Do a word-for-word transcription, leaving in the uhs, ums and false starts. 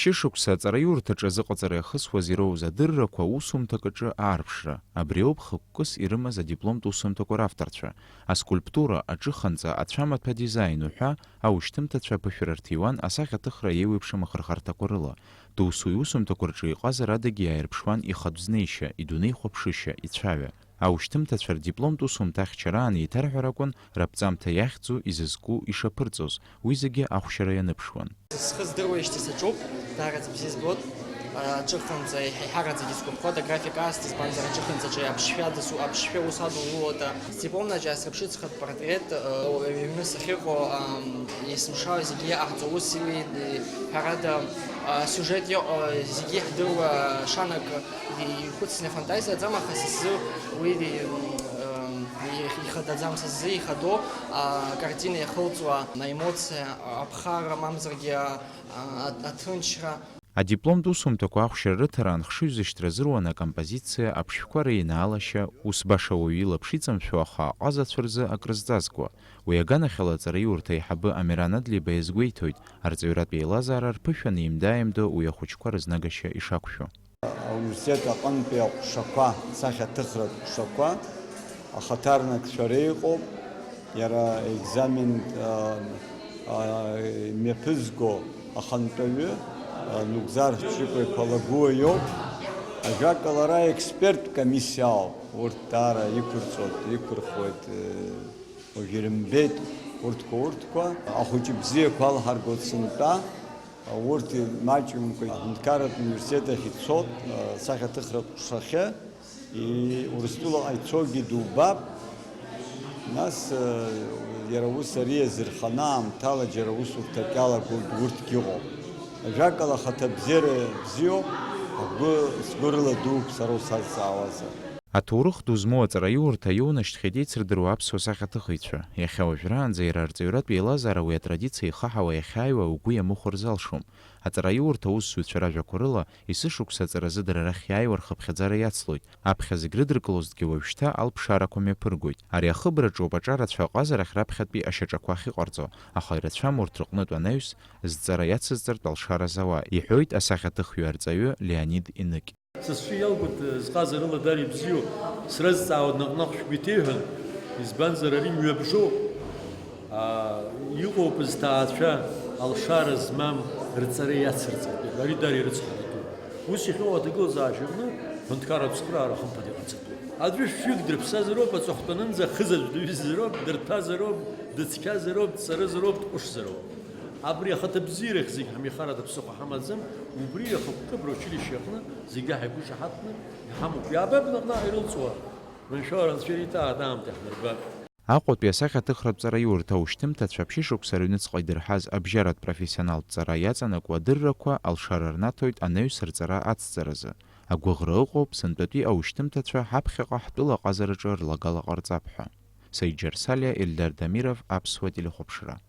Шьышықәса аҵараиурҭаҿы азыҟаҵара иахысуаз ироуз адыррақәа аусумҭак аҿы аарԥшра. Абри ауп хықәкыс ирымаз адипломтә усумҭақәа равторцәа. Аскульптура, аҿыханҵа, ацәамаҭәа адизаин уҳәа аушьҭымҭацәа аԥышәара рҭиуан асахьаҭыхра еиуеиԥшым ахырхарҭақәа рыла. Досу иусумҭақәа рҿы иҟазар адагьы иааирԥшуан ихатә знеишьа, идунеи хәаԥшышьа, ицәаҩа. Аушьҭымҭацәа рдипломтә усумҭа ахьчараан еиҭарҳәар акәын, раԥҵамҭа иахьӡу, изызку, ишаԥырҵоз, уи зегьы ахәшьара ианыԥшуан. Схы здыруеижьҭеи саҿуп, даараӡа бзиа збоит. Аҿыханҵа еиҳараӡагьы сгәаԥхоит, аграфик аасҭа, избанзар, аҿыханҵаҿы аԥшшәа дасу, аԥшшәа ус адулулоит. Сдипломнаҿ иаасырԥшит схатә портрет, ҩ-, ҩ-, ҩны сахьыҟоу, ам, есымша зегьы иаҟарҵо ус, уи, ҳәарада, а, сиужет иҟоу зегьы иаҳдыруа шанак ихәыцны афантазиаӡам, аха са сзы уи, м, м, ихадаӡам, са сзы ихадоу, а, акартина иахылҵуа аемоциа, аԥхара, мамзаргьы, а, а, аҭынчра. Адипломтә усумҭақәа ахәшьара рыҭараан хшыҩзышьҭра азыруан акомпозициа, аԥшшәқәа реинаалашьа, ус баша уаҩы илаԥш иҵамшәо, аха аҟазацәа рзы акрызҵазкуа. Уи аганахьала аҵараиурҭа аиҳабы Амиран Адлиба иазгәеиҭоит, арҵаҩратә еилазаара рԥышәа неимда-ааимдо уи ахәыҷқәа рызнагашьа ишақәшәо. Ауниверситет аҟынтәи аҟәшақәа, сахьаҭыхратә ҟәшақәа ахаҭарнакцәа реиҟоуп, иара аекзамен, а, а, мҩаԥызго ахантәаҩы, а, Нугзар Ҷыкәа-иԥа Лагәыуа иоуп. Ажәакала, ара аексперттә комиссиа ауп, урҭ даара иқәырҵоит, иқәырхуеит, э, уажә ирымбеит урҭқәа, урҭқәа, ахәыҷы бзиақәа алҳаргоит сынтәа. Урҭ маҷымкәа аҳәынҭқарратә университет ахь ицот, асахьаҭыхратә ҟәшахьы, и-, Урыстәылаҟа ицогьы дубап. Нас, э, иара ус ари иазырханы аамҭала џьара усурҭак иалагоит, урҭгьы ыҟоуп. Ажәакала, ахаҭабзиара бзиоуп, агәы, сгәы рыла дууп сара усазҵаауазар. Аҭоурых ду змоу аҵараиурҭа иоунашьҭхьеит еицырдыруа аԥсуа сахьаҭыхыҩцәа. Иахьа уажәраанӡа иара арҵаҩратә еилазаара уи атрадициа ихаҳауа иахьааиуа угәы иамыхәар залшом. Аҵараиурҭа аусзуҩцәа ражәақәа рыла, есышықәса аҵаразы дара рахь иааиуа рхыԥхьаӡара иацлоит, аԥхьа зегь рыдыркылозҭгьы уажәшьҭа алԥшаарақәа мҩаԥыргоит. Ари ахыбраҿоуп аҿарацәа аҟазарахь раԥхьатәи ашьаҿақәа ахьыҟарҵо, аха ирацәам урҭ рыҟнытә анаҩс зҵара иацызҵартә алшара зауа, иҳәоит асахьаҭыхҩы арҵаҩы Леонид Иныкь. Са сҿы иалгоит, зҟазарыла дара ибзиоу, срызҵаауа наҟ-наҟ шәгәы иҭеиҳәан, избанзар, ари мҩабжоуп. Аа, иҟоуп зҭаацәа алшара змам рҵара иацырҵартә, ари дара ирыцҳаратәуп. Ус иахьыҟоу аҭагылазаашьаҟны ҳәынҭқарратә цхыраара хымԥада иҟаҵатәуп. Аӡәы шәҩык дрыԥсазароуп, аҵыхәтәанынӡа хызаҵә дыҩызароуп, дырҭазароуп, дыцқьазароуп, дҵаразароуп, дҟәышзароуп. Абри ахаҭабзиарахь зегь ҳмехаратә ԥсыхәа ҳамаӡам, убри ахықәкы абра училище аҟны зегьы ҳаигәышаҳаҭны иҳамоуп. Иаабап наҟ-наҟ ирылҵуа, маншәала Анцәа ириҭааит аамҭа иаҳнарбап. Аҟәатәи асахьаҭыхратә ҵараиурҭа аушьҭымҭацәа ԥшьышықәса рыҩныҵҟа идырҳаз абжьаратә профессионалтә ҵара иаҵанакуа адыррақәа алшара рнаҭоит анаҩс рҵара ацҵаразы. Агәыӷра ыҟоуп, сынтәатәи аушьҭымҭацәа ҳаԥхьаҟа ҳтәыла аҟазараҿы рлагала ҟарҵап ҳәа. Саиџьар Салиа, Ельдар Дамиров, Аԥсуа телехәаԥшра.